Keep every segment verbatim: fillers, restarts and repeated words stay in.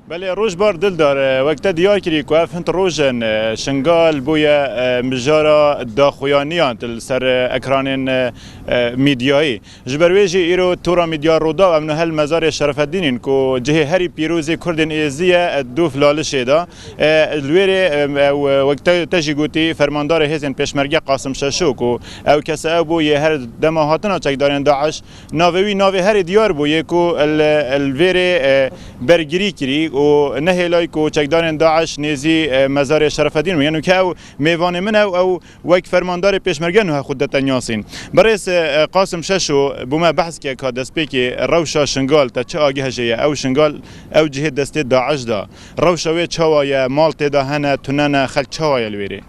Belê, Rojbar Dildar, e, wek te diyar kirî ku ev hind roj in, e, Şingal bûye, e, mijara daxuyaniyan li ser, e, ekranên, e, e, medyayî. Ji ber wê jî îro Tora Medya Rûdaw em niha li mezarê Şerefedînîn ku cihê herî pîrozê Kurdên Êzidî ye, e, Dûf Lalişê de. E, li wê rê, e, ew, e, wek te, te jî gotî, fermandarê hêzên pêşmerge Qasim Şeşo ku ew kese ew bû yê her dema hatina çekdarên DAIŞ, navê wî navê herê diyar bû, yê ku li, li vê rê, e, bergirî kirî û nehêlay ku çekdarên DAIŞ nêzî, e, mezarê Şerefedîn bûn. Yanî ke ew mêvanê min ew, ew wek fermandarê pêşmerge nuha xwe dete nyasîn. Birêz, e, Qasim Şeşo, bo me behs ke ka destpêkê rewşa Şingal te çi agih jê ye? Ew Şingal, ew cihê destê DAIŞ da. Rewşa wê çawa ye? Mal tê de hene, tune ne? Xelk çawa ye li wê rê?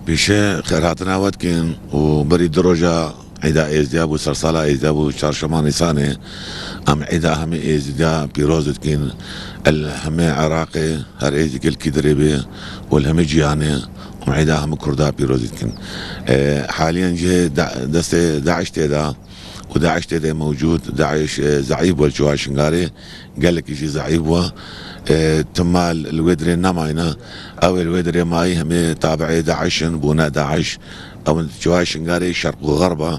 Pêşe xêrhatina we dikin û berî du roja Îda Êzidiya bû, sersala Êzidiya bû, çarşema Nîsanê. Em Îda hemî Êzidiya pîroz dikin. El hemî Iraqê, her Êzidî li kî derê bê û li hemî cîhanê û Îda hemî Kurda pîroz dikin. E, haliyen cihê da-, destê DAIŞ tê de û DAIŞ tê de mewcûd, DAIŞ, e, zeîf bû li çawa Şingalê. Gelekî jî zeîf bû. E, timal li wê dirê nemayne. Ew ê li wê dirê mayî hemê tabi'ê DAIŞ in, bûne DAIŞ. Ew in çawa Şingalê şerq û xerb e.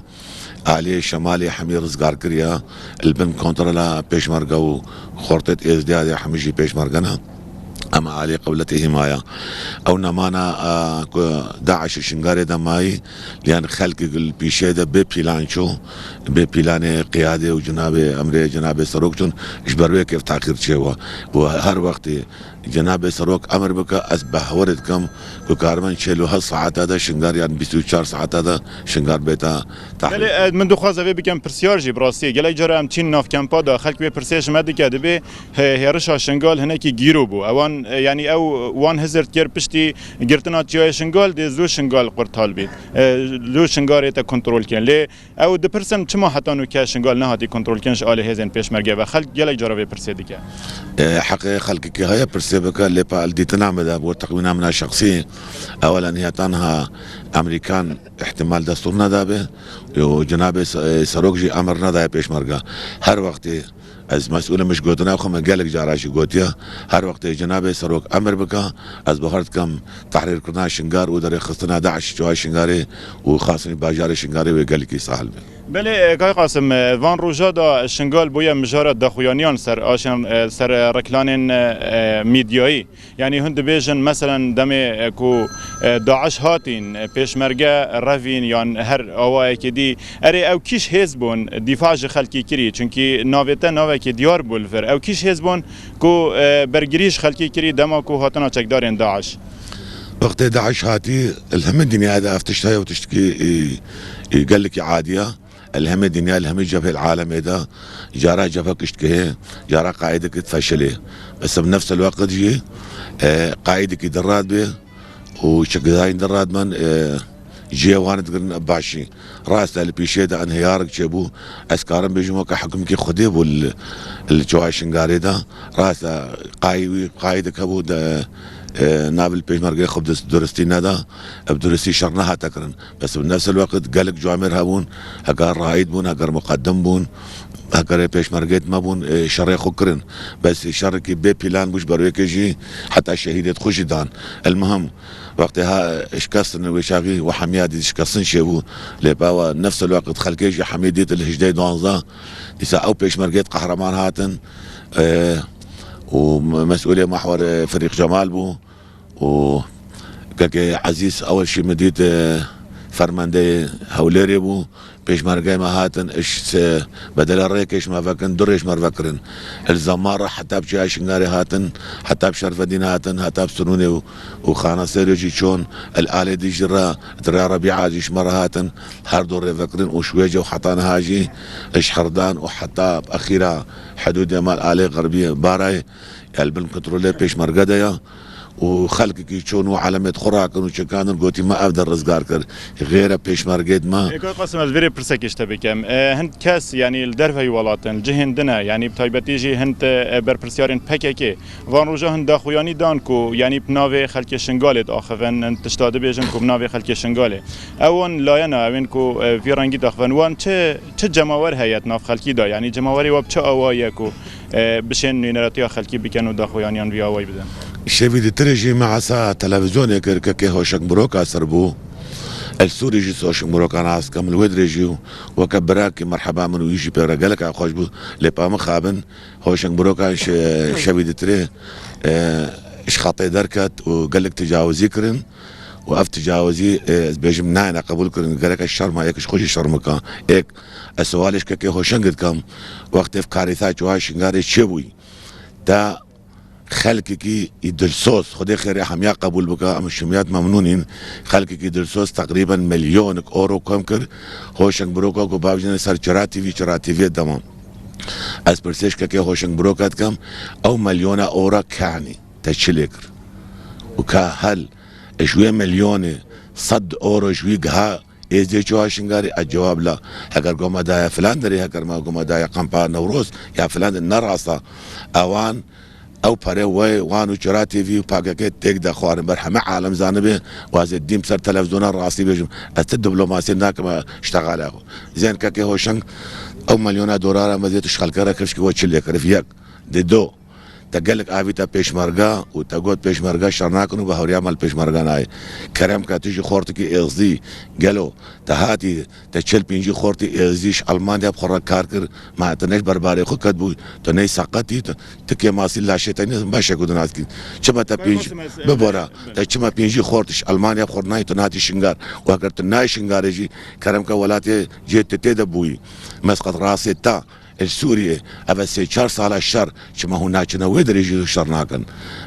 Aliyê şemalê hemî rizgar kiriye. Li bin kontrola pêşmerge û xortêt êzdiyadê hemî jî pêşmerge ne. Em alî qewletê hîmaya. Ew nemana, e, ku DAIŞ Şingalê de mayî, Yan xelkek li pîşê de bê pîlan çû, bê pîlanê qiyadê û cenabê emrê cenabê serok çûn, ji ber wê kêf taxîr çêwe. Û her wextê cenabê serok emir bike, ez behwirê dikim ku karimin çêl û heft saeta de Şingar yan bîst û çar saeta de Şingar bête taxîr. Belê, e, min dixwaze vê bikem pirsyar jî, bi rastî gelek cara em çîn nav kempa de, xelk vê pirsê ji me dike, dibê he-, hêrişa Şingal hinekî gîro bû. Ewan, e, yanî ew wan hizir dikir piştî girtina çiyayê Şingal, dê zû Şingal qurtal bît. E, lû Şingarê te kontrol kirin. Lê ew dipirsin, çima heta nûke Şingal nehatî kontrolkirin ji alî hêzên pêşmerge ve? Xelk gelek cara vê pirsê dike. E, heqê xelkekî heye pirsê bike, lê pa li dîtina me de, bo texmîna min a şexsî, ewelen heta niha Amerîkan îhtimal destûr nedabe, û cenabê se-, e, serok jî emir nedaye pêşmerge. Her wextê Ez mesûl im ji gotina xwe, min gelek cara jî gotiye. Her wextê cenabê serok emir bike, ez bawer dikim tehrîrkirina Şingar û derêxistina DAIŞ çawa Şingarê û xasinî bajarê Şingarê wê gelekî sehil be. Belê, e, Kay Qasim, e, van roja da Şingal bûye mijara daxuyaniyan ser aşan, e, ser, e, reklanên, e, e, medyayî. Yanî hûn dibêjin, meselen, demê, e, ku, e, DAIŞ hatîn, e, pêşmerge revîn yan her awayekê dî, erê, ew kîş hêz bûn, dîfa ji xelkî kirî, çunkî navê te navekî diyar bû li vir. Ew kîş hêz bûn ku, e, bergirî ji xelkî kirî dema ku hatina çekdarên DAIŞ? Wextê DAIŞ hatî, li hemî dinyayê de ev tişt heye û tiştekî, e, e, gelekî adî ye. Li hemî dinya, li hemî cebhê li alemê de cara cebhek dikihê, cara qaîdekî difeşilê. Bes bi nefs el-weqt jî, e, qaîdekî diradibê û çekdarên diradibin, e, cihê wan digirin bi başî. Rast e, li pîşê de enhiyarek çêbû. Ez karim bêjim weke hikûmekî Xwedê bû li, li çawa Şingalê de. Rast e, qaî-, qaîdek hebû de, e, nav li pêşmergeyê xwe bi duristî neda. Ev duristî şer nehate kirin. Bes bi nefs el-weqt gelek camêr hebûn, heke raîd bûn, heke muqedim bûn, heke rê pêşmergêt me bûn, e, şerê xwe kirin. Bes şerekî bê pîlan bû, ji ber wê ke jî heta şehîdêt xwe jî dan. El-muhim, wextê ha şikestin wê çaxî û hemiya dît şikestin çêbû. Lê bawa nefs el-weqt xelkê jî hemî dît li hejdeh duwazdeh, dîsa ew pêşmergêt qehreman hatin, e, û me-, mesûlê mehwer, e, Ferîq Cemal bû. û Kekê Ezîz ewil jî min dît, e, fermendeyê Hewlêrê bû. Pêşmergeyê me hatin, iş se-, bedela rêkê ji me vekin, du rê ji me vekirin. Li Zemar re heta bi çiya Şingarê hatin, heta bi Şerfedîn hatin, heta bi Sinûnê û, û Xana Serê jî çûn, li alê dî jî re, di rêya Rebîa jî ji me re hatin, her du rê vekirin û ji wê ce û heta niha jî, ji Herdan û heta bi exîra hidûdê me li alê Xerbiyê Barayê, ya li bin kontrolê pêşmerge de ya û xelkekî çûn û elemêt xwe rakin û çekandin, gotî me ev der rizgar kir. Xêre pêşmergêt me. Ê, Kay Qasim, ez vê rê pirsekê ji te bikim. E, hind kes, yanî li derveyî welatin, cihên din e, yanî bi taybetî jî hind, e, berpirsiyarên P K K, van roja hind daxuyanî dan ku, yanî bi navê xelkê Şingalê diaxivin, hind tişta dibêjin ku bi navê xelkê Şingalê. Ew wan layena, ew ên ku, e, vî rengî diaxivin. Wan çi, çi cemawer heye di nav xelkî de? Yanî cemawerê we bi çi awayî ye ku e, bişên nûneratiya xelkî bikin û daxuyaniyan vî awayî bidin. Şevî di tirê jî me hesa televîzyonê kir, kekê Hoşeng Miroka ser bû. El Sûrî jî Hoşeng Miroka nas dikim, li wê dirê jî û weke birakî merheba min û wî jî pê re gelek xweş bû. Lê pa mixabin, Hoşeng Miroka şe-, şevî di tirê, e, ji xetê derket û gelek tecawizî kirin. Û ev tecawizî, e, ez bêjim nayene qebûl kirin, gereke şerma, êk ji xwe jî şermika. Êk, ez sewalê ji kekê Hoşeng dikim, wextê ev karîsa çiwa Şingalê çêbûyî? Te xelkekî î dilsoz, Xwedê xêrê hemiya qebûl bike, em ji hemiya memnûn in. Xelkekî dilsoz teqrîben milyonek euro kom kir. Hoşeng Miroka ku bavêjin ser Çira T V, Çira T V dema. Ez pirsê ji kekê Hoşeng Miroka dikim, ew milyona euro kanî te çi lê kir? Û ka hel ji wê milyonê sed euro ji wî giha Êzdiyê çû ha Şingalê? Ez cewab la. Heger goma daye filan derê, heger ma goma daye kampa Newroz ya filan de, ne rast e. Ewan ew pere wê wan û Çira T V û P K K têk de xwarin ber heme alem zanibe. Û ez ê dîm ser televîzyona rastî bêjim. Ez ti diplomasiyê nakim ştexala xwe. Zên kekê Hoşeng ew milyona dolara me zê tu ji xelke re kifşkî we çi lê kirif yek. Di do. Te gelek avî te pêşmerga û te got pêşmerga şer nakin û bahuriya me li pêşmerga nayê. Kerem ke tu jî xortikî êzdî gelo te hatî te çil pêncî xortî êzdî ji Elmanya bi xwe re kar kir, ma tu ne ji berbarê xwe ket bû, tu ney seqetî, tu, tu kêmasî laşê te ne meşe ku tu naskî. Çima te pêncî, bibora, te çima pêncî xort ji Elmanya bi xwe nayê tu natî Şingar û heger tu nayê Şingarê jî kerem ke welatê cihê tu tê de bûyî. Mesqet rastê te. Li Sûriyê, ev e sê çar sala şer, çima hûn naçine wê derê jî şer nakin?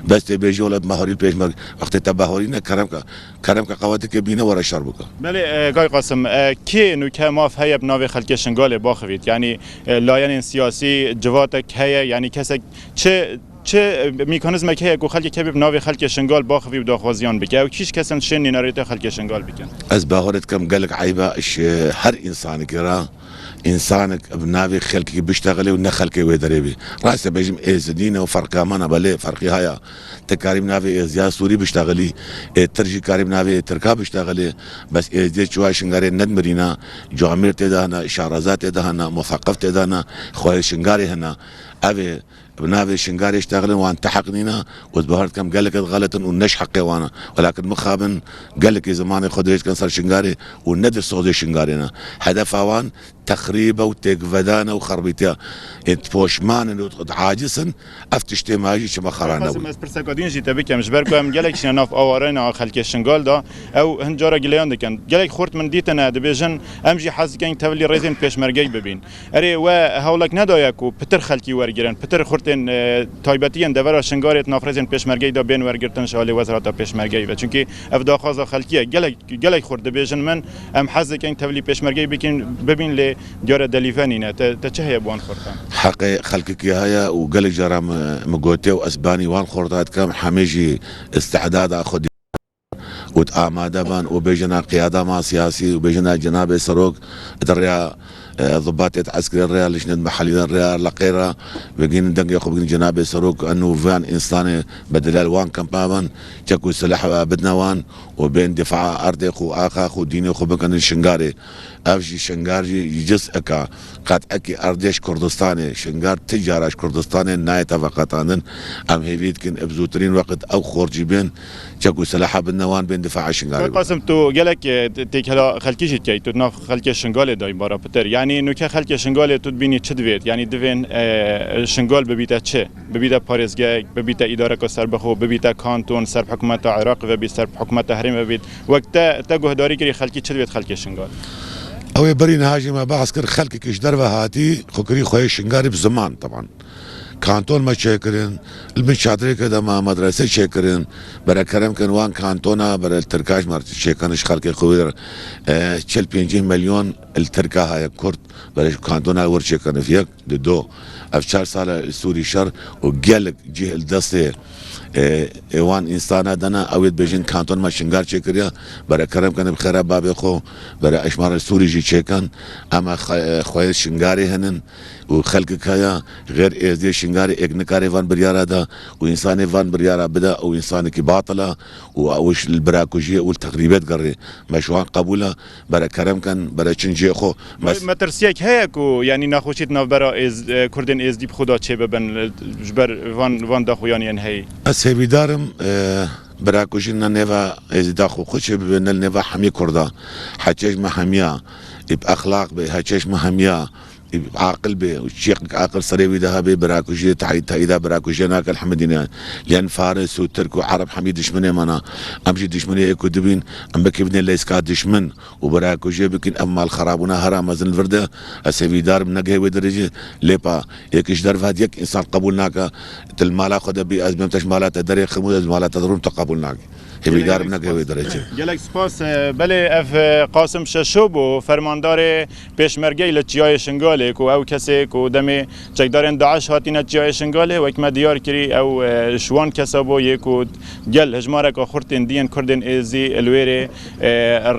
Bes tê bêjî wele bi mehorî pêşmerge, wextê te behorî ne kerem ke, kerem ke qewetikê bîne were şer bike. Belê, e, Kay Qasim, e, kê nûke maf heye bi navê xelkê Şingalê baxivît? Yanî, e, layenên siyasî, civatek heye, yanî kesek çi, çi, e, mekanîzmek heye ku xelkê kevî bi navê xelkê Şingal baxivî û daxwaziyan bike? Ew kî ji kesin şên nînarêtê xelkê Şingal bikin? Ez bawer dikim gelek eyba ji her însanekê re. Însanek bi navê xelkekî biştexilê û ne xelkê wê derê bî. Rast e bêjim êzidî ne û ferqa me ne, belê ferqî haya. Te karî bi navê êziya Sûrî biştexilî, ê Tirk jî karî bi navê ê Tirka biştexilê. Bes êzidiyê çiwa Şingarê nedimirîna, camêr tê de hene, şareza tê de hene, museqif tê de hene, xwehê Şingarê hene. Ev ê bi navê Şingarê ştexilin wan teheq nîne û ez bawer dikim gelek ez xelet in û ne ji heqê wan e. Welakin mixabin gelekî zimanê xwe dirêj dikin ser Şingarê û ne dilsozê Şingarê ne. Hedefa wan texrîb e û têkvedan e û xerbîtiya. Ê poşman in û aciz in, ev tiştê me jî çima xera nebû. Ez pirseka din jî te bikim, ji ber ku em gelek jî nav awareyna xelkê Şingal de, ew hin cara gileyan dikin. Gelek xort min dîtine dibêjin, em jî hez dikin tevlî rêzên pêşmergeyê bibîn. Erê, we hewlek nedaye ku pitir xelkî wergirin, pitir xurtên, e, taybetiyên devera Şingalê di navxwezên pêşmergeyî de bên wergirtin ji alî Wezareta Pêşmergeyî ve? Çunkî ev daxwaza xelkî ye. Gelek, gelek xurt dibêjin min, em hez dikin tevlî pêşmergeyî bikin, bibîn, lê diyar e delîve nîne. Te, te çi heye bi wan xurtan? Heqê xelkekî heye û gelek caran min, min gotiye û ez banî wan xurta dikim, hemî jî îstidada xwe û di amade ban û bêjina qiyada ma siyasî û bêjina cenabê serok di rêya, e, zibatê di eskerê rêya lişnê di mehelî de rêya leqê re bigihînin dengê xwe bigihînin cenabê serok û van însanê bedelel wan kempa ban çek û silah bidine wan û bên difaa erdê xwe û axa xwe û dînê xwe bikinin Şingarê. Ev jî Şingar jî ciz'eka qet'ekî erdê ji Kurdistanê, Şingar ti cara ji Kurdistanê nayête veqetandin. Em hêvî dikin bi zûtirîn weqt ew xort jî bên çek û silaha bidine wan bên difaa Şingalê. Qasim, tu gelek, e, te-, têkila xelkî jî dikey, tu di nav xelkê Şingalê de yî bara pitir. Yanî nûke xelkê Şingalê tu dibînî çi divêt? Yanî divên, e, Şingal bibîte çi? Bibîte parêzgehek, bibîte îdareka serbixwe, bibîte kanton, ser bi hikûmeta Iraqê vebît, ser bi hikûmeta herêmê vebît. Wek te, te guhdarî kirî xelkî çi divêt xelkê Şingal? Ew ê berî niha jî me behs kir, xelkekî ji derve hatî, xwe kirî xweyê Şingalê bi ziman, teban. Kanton me çêkirin, li bin çadrêke de me medrese çêkirin, bere kerem kin wan kantona, bere li Tirka ji me re çêkin, ji xelkê xwe wê re, e, çil pêncî milyon li Tirka heye Kurd, bere ji kantona wir çêkin, ev yek. Di do, ev çar sala li Sûrî şer û gelek cih li destê, e, ê wan însana dana, ew ê dibêjin kanton me Şingal çêkiriya, bere kerem kene bi xêra babê xwe, bere eşmara li Sûrî jî çêkin, em e xe-, e, xweyê Şingarê henin û xelkek heye, xêr êzdiyê Şingarê êk nikare van biryara da û însanê van biryara bida û însanekî batil e û ew ji li birakujiyê û li texrîbê digerê. Me ji wan qebûl e, bere kerem ken, bere çin cihê xwe. Me, metirsiyek heye ku, yanî, naxweşî di navbera êz-, e, Kurdên Êzdî bi xwe de çê bibin, e, ji ber van, van daxuyaniyên heyî. Ez hêvîdar im, e, birakujî ne nêva Êzîda xwe xwe çê bibe, ne li nêva hemî Kurda. Heçeş me hemiya, ê bi exlaq be, heçeş me hemiya, ê bi aqil be, û çiqek aqil serê wî de hebe, birakujiyê tayî-, tayîda birakujiya nake, elhamdülillah. Lên Faris û Tirk û Ereb hemî dişmenê me ne. Em jî dişmenê ê ku dibîn, em bikevînê leyska dişmen û birakujiyê bikin, ev mal xerabûna hera mezin li vir de, ez hêvîdar im negihê wê derecê, lê pa yek ji derve hat yek însan qebûl nake, tu li mala xwe de bî, ez bêm te ji mala te derê xim û ez mala te de rûm, te qebûl nake. Hêvîdar im negihê wê derecê. Gelek spas. E, belê ev, e, Qasim Şeşo bû, fermandarê pêşmergeyê li Çiyayê Şingalê, ku ew kesê ku demê çekdarên DAIŞ hatîne Çiyayê Şingalê, wek me diyar kirî, ew, e, ji wan kesa bû yê ku gel hejmareka xurt ên diyên Kurdên Êzî li wêrê, e,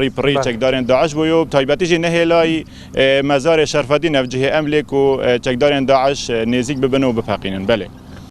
rî bi rî çekdarên DAIŞ bûyo. Bi taybetî jî nehêlayî, e, mezarê Şerfedîn, ev cihê em lê ku, e, çekdarên DAIŞ, e, nêzîk bibin û bipeqînin. Belê.